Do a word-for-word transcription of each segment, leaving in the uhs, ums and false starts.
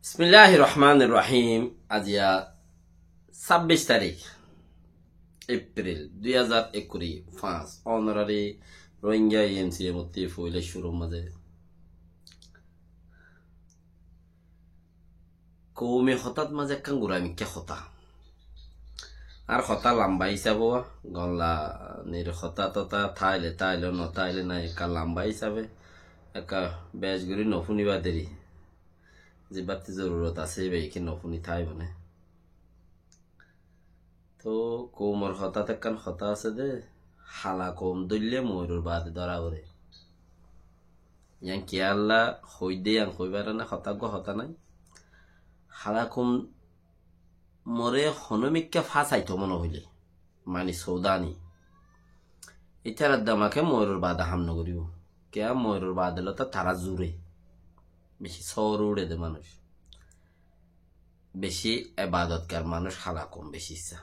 Bismilláhir Rohmánir Rohím. Aijja sábbic tarík Epril dui házar ekkuri fañs. Ónorari Rohingya E M C mottí foila cúrur mazé koumi hotát mazé ekkán guramikká hotá. Ar hotá lamba hísabe, golla nir hotá totá táile táile, no táile nai, ekká lamba hísabe, ekká bec gorí no fúniba deri. Zibattí zorurot asé, íba ki no fúni táibo né. Toóu koumor hotát ekkán hotá asé dé, hala koum dóille moiror baade dóra foré. Yián kiyólla hoóidde, yián hoóibar ná, hotá uggúa hotá nái. Hala koum more honómikká fásaito mone hoilé, mani Soudani, ítarar demaké moiror baade ham nogoríbo. Kiyá, moiror baade lóta tará zure. Bicí sóor uçe dé manúic. Bicí ebadotkar manúic hala koum bicí issá.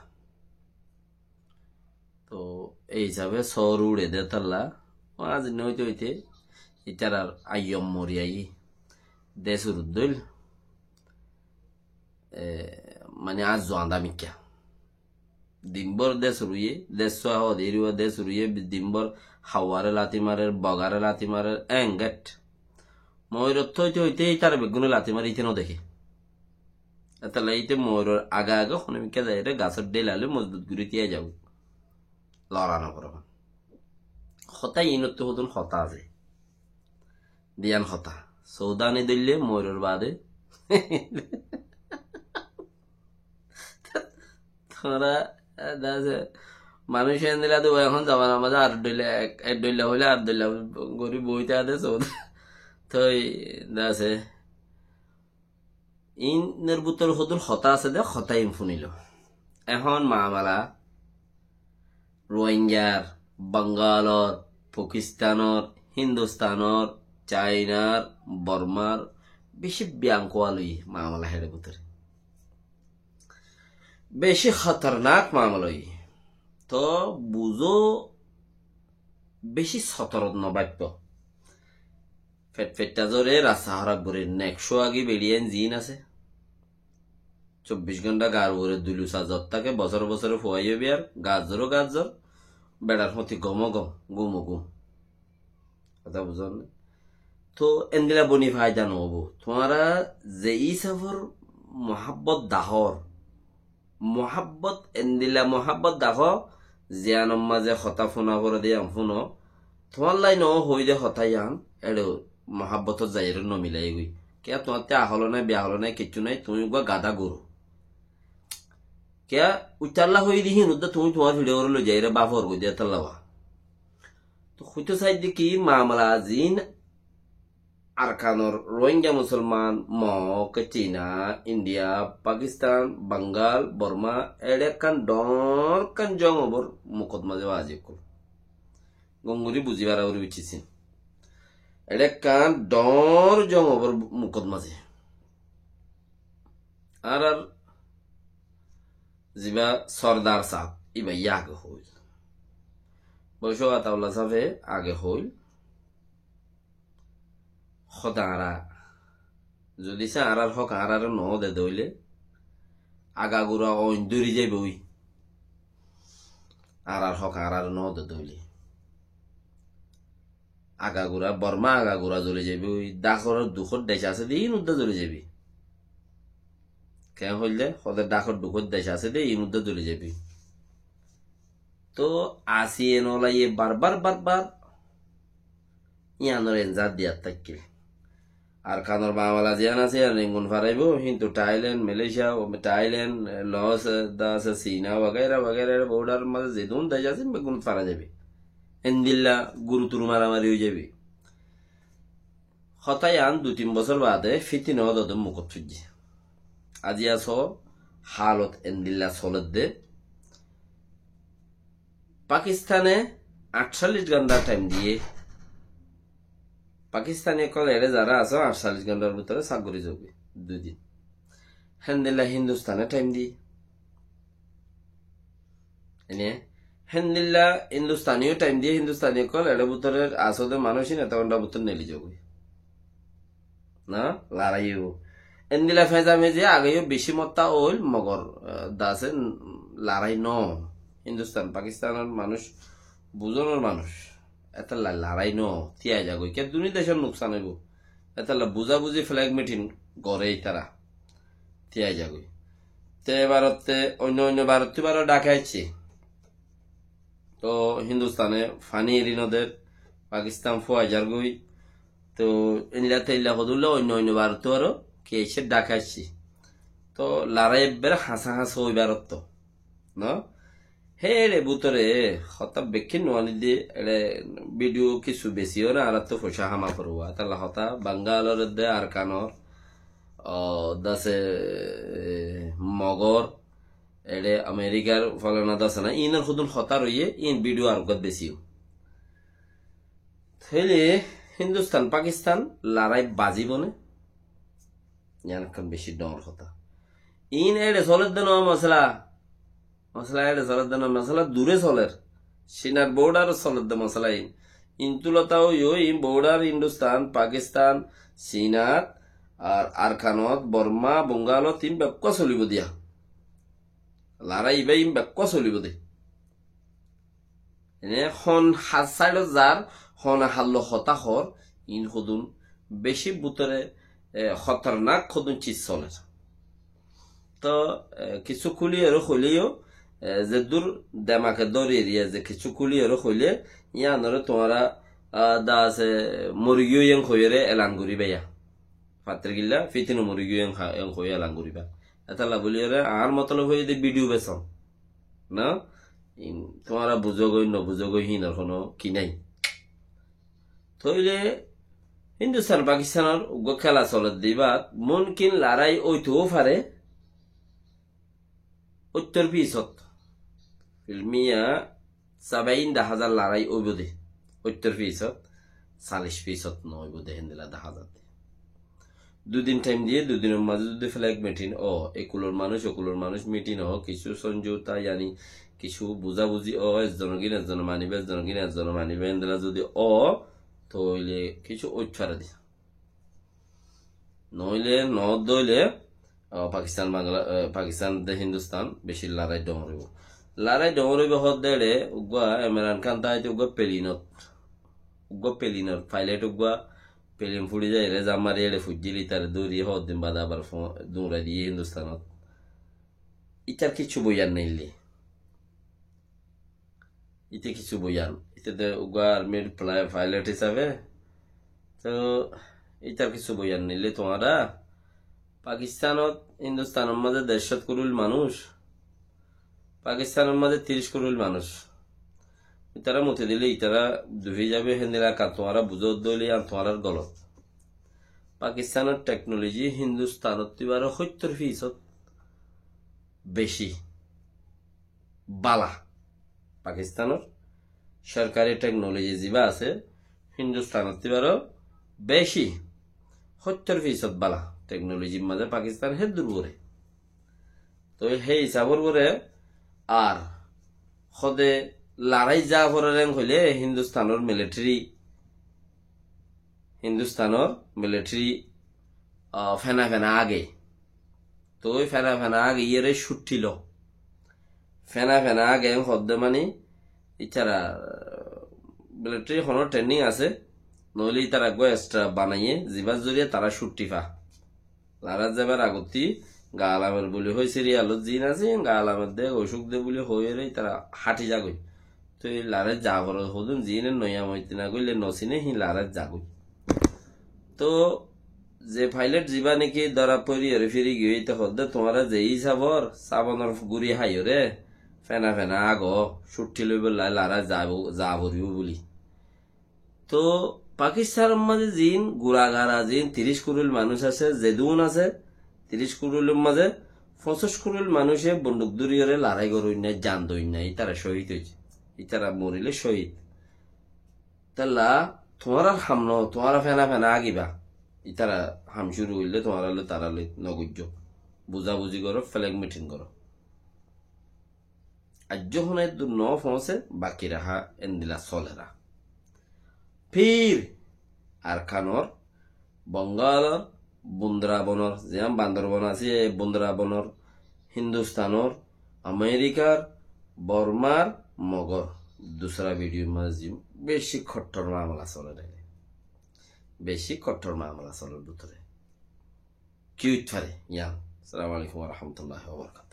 Toóu ei hísabe sóor uçe dé tolla, añázi noóite óite ítarar aiyom mori aiyí dé surut dóil, e, mani añár zuañdá mikká. Dinbór dé suruyé, dé suwa hoó dé iriwa dé suruyé, dinbór haware lati marer, bogare lati marer, engét. Moirot óite óite ítare beggúne lati mare, íte no deké. Etolla íte moiror age age honómikká zaiyóre gasór dhéila loi mozbut gorí tíya zagói. Lora no foré. Hotá iínottú hodún hotá asé. Diyan hotá. Soudani dóille moiror baade. Tuáñra, e, dase, manúic endilla de ehón zamanar mazé ar dóilla, ek, ek dóilla hoilé ar dóilla gorí boói táke dé Soudani. Toi, dase, iínor bútore hodún hotá asé dé, hotá iín fúnilo. Ehón mamala Rohingyar, Bangalor, Pakistanor, Hindustanor, Chainar, Bormar bicí biyankúa loi mamala héçe bútore. Bicí hótornak mamala óiye. Toóu buzó bicí sotorot no báitto. Fetfetta zore rasta hóraf gorer, nek cúagi beçiyain ziín asé. Cobbic gónta gaar uore dulu sa zot táke, bosóre bosóre fuaiyó biyar, gaar zoro gaar zor, beçar fúñti gomo gom, gumo gum. Hotá buzón né? Toóu endilla boni faida noóibo. Tuáñra ze ísafor muhábbot dahór, muhábbot, endilla muhábbot dahó, ziyanor mazé hotá fúna foré dé yián fúno. Tuáñlla noó hoóide hotá yián, éçe muhábbotot zaiyóre no milaiyé goi. Kiyá tuáñtte ahólo nái, biahólo nái, kiccú nái, tuñí uggúa gadá goru. Kiyá, uitálla hoiyé dé híin uddá tuñí tuáñr fiçé goré loi zaiyóre báfor goi dé étalla wa. Toóu hoitó saidde ki, mamala ziín Arkanor Rohingya Musolman, Mok, Cina, India, Pakistan, Bangal, Borma, eçe ekkán dhoóñr ekkán zong óbor mukot mazé wazi ókkol. Gom gorí buzí fara gorí buiccí sin. Eçe ekkán dhoóñr zong óbor mukot mazé. Añárar zibá Sordar saáb, íba yá age hoóil. Boicó Ataullah saábe age hoóil. Hóde añára, zodi se añárar hók añárare noó de dóile, agagura oin dóri zaiboi. Añárar hók añárare noó de dóile. Agagura, Borma agagura zoli zaiboi, dakor dukór dec asé de, iín uddá zoli zaiboi. Keén hoilde, hóde dakor dukór dec asé de, iín uddá zoli zaiboi. Toóu asiyé nolaiye barbar barbar yíanor enzar diyat tákkil. Arkanor mamala ziyán asé, yían Rengun faraibó, kintu Thailand, Malaysia, Thailand, Laos, dase Sina, wagaira wagaira, border mazé zedún dec asé, beggúnot fara zaibo. Endilla guruturu maramari ói zaibo. Hotá yían dui tin bosór baade fítine ódode mukot foijjé. Aijja só halot endilla soledde. Pakistane añctalic gónta thaim diye. Pakistani ókkol eçe zará asó añctalic góntar bútore saf gorí zogói dui din. Héndilla Hindustane thaim diye. Ene, héndilla Hindustani yó thaim diye, Hindustani ókkol eçe bútore asó de manúic ín eto góntar bútore neli zogói. Na, lorai óibo. Endila fezamezi age yó beci motta óil, mogor, ah, dase larái no. Hindustan, Pakistanor manúc, buzonor manúc. Etalla larái no, tiyai zagói. Ke duni decor nuksan óibo. Etalla buzabuzi flag meeting gore itara. Tiyai zagói. Te Bharotte, oinno oinno Bharottú baro dhaka aiccé. To Hindustane fani eri no der, Pakistan fua zargoi. To endilla tella hodulla oinno oinno Bharottú baro ki aiccé, dhaka aiccé. To larái ebbere hasa hasa ói Bharotto. No? Héçe bútore hotá bekkín no aní de, eçe video kissú besi óna, añárattú foicá hama foribó. Etalla hotá Bangalor edde, Arkanor, o, dase, e, Mogor, eçe Amerikar folana dase na, inor hudun hotá roiye, in video ar uggwá besi ó. Tóile Hindustan, Pakistan larái bazibo né? Yián ekkán beci dóñr hotá. In éçe soler de no masala. Masala éçe soler de no, masala dure soler. Sinar border soler de masala in. Intu lotá óiyo in border Hindustan, Pakistan, Sinar, ar Arkanot, Borma, Bungalot in bekkúa solibo diya. Larái iba in bekkúa solibo de. Ene hon har saidot zar, hone hallo hotá hor, in hodún beci bútore, e, hotornak hodún ciz soler. To, e, kissú kúliyore hoileyó, e, zeddúr demake dóri eriya ze kissú kúliyore hoile, yiánore tuáñra, a, dase morigiyó iyén hoiyore elan goríba ya. Fattirgilla fitino morigiyó iyén ha-, iyén hoiyore elan goríba. Etalla buliyore añár motolob hoiyé de video beson. No? In, tuáñra buzógoi, no buzógoi, hinor hono ki nai. Tóile Hindustan Pakistanor uggwá kéla soler de ibát, mumkin larái óitou fare óttor fisót. Filmiya sabain daházar larái óibo de. Óttor fisót, salic fisót no óibo de, héndilla daházar de. Dui din thaim diye, dui dinor mazé zodi flag meeting ó, e kulor manúic, o kulor manúic meeting ó, kissú somjouta, yani kissú buzabuzi ó, ezzonor gín ezzone manibo, ezzonor gín ezzone manibo, héndilla zodi ó, tóile kissú óit fare de. Noóile, noódde óile, o, Pakistan, Bangla-, e, Pakistan de Hindustan beci larái dóñr óibo. Larái dóñr óibo hoódde eçe, uggwá Imran Khan táite uggwá pelinot, uggwá pelinor pilot uggwá pelin fúçi zaiyóre zam mari eçe fuijjíl, ítare dóri hoddin bade abar fo-, duñrai diye Hindustanot. Ítar kissú boiyar neille. Íte kissú boiyan. Íte de uggwá armyr pla-, pilot hísabe. Tóu ítar kissú boiyan neille tuáñra. Pakistanot, Hindustanor mazé dercót kurul manúic. Pakistanor mazé tiríc kurul manúic. Ítara muti dile ítara dufi zaibo, héndilla kan tuáñra buzó dóile yián tuáñrar golot. Pakistanor teknoloji Hindustanottú baró hóittor fisót beci bála. Pakistanor sorkari teknoloji ziba asé, Hindustanottú baró beci, hóittor fisót bála. Teknolojir mazé Pakistan héddur uore. Toi hé hísabor uore ar hóde larái za forer en hoile Hindustanor militari Hindustanor militari, ah, fena fena age. Toi fena fena age iyere cutti lo. Fena fena age en hodde mani itara, ah, militari hono training ase, noile itara go extra banaiye, zibar zoriya tara cutti fa. Larat zaibar agotti ga alamer buli hoi serialot zin ase, ga alamer de, ocuk de buli hoiyore itara hati zagoi. Toi larat za forer hodun zine noya moitina goille nosine, hi larat zagoi. To ze pilot ziba neki dora poriyore firi giyoi, te hodde tuáñra ze hísabor sabonor guri haiyore, fena fena ago, cutti loibolla larat zaibo, za foribo buli. To Pakistanor mazé zin gura gara zin tiríc kurul manúic asé, zedún asé, tiríc kurulor mazé foñsíc kurul manúice bonduk dóriyore larái goróinna, jan doinna, ítara cóhid óiye. Ítara morile cóhid. Talla tuáñrar ham no, tuáñra fena fena agiba. Ítara ham cúru óile tuáñra loi tará loi nogoijjo. Buzabuzi goró, flag meeting goró. Aijjó hone eddur no foóñse, baki raha endilla solera. Fir Arkanor, Bongalor, Bundrabonor, ziyán Bandorbon asé, e Bundrabonor, Hindustanor, Amerikar, Bormar, Mogor. Dusra vidio mazé beci kottor mamela soler. Beci kottor mamela soler bútore. Ki óit fare? Yían. Assalamu alaikum wa rahmatullahi wa barakatuhu.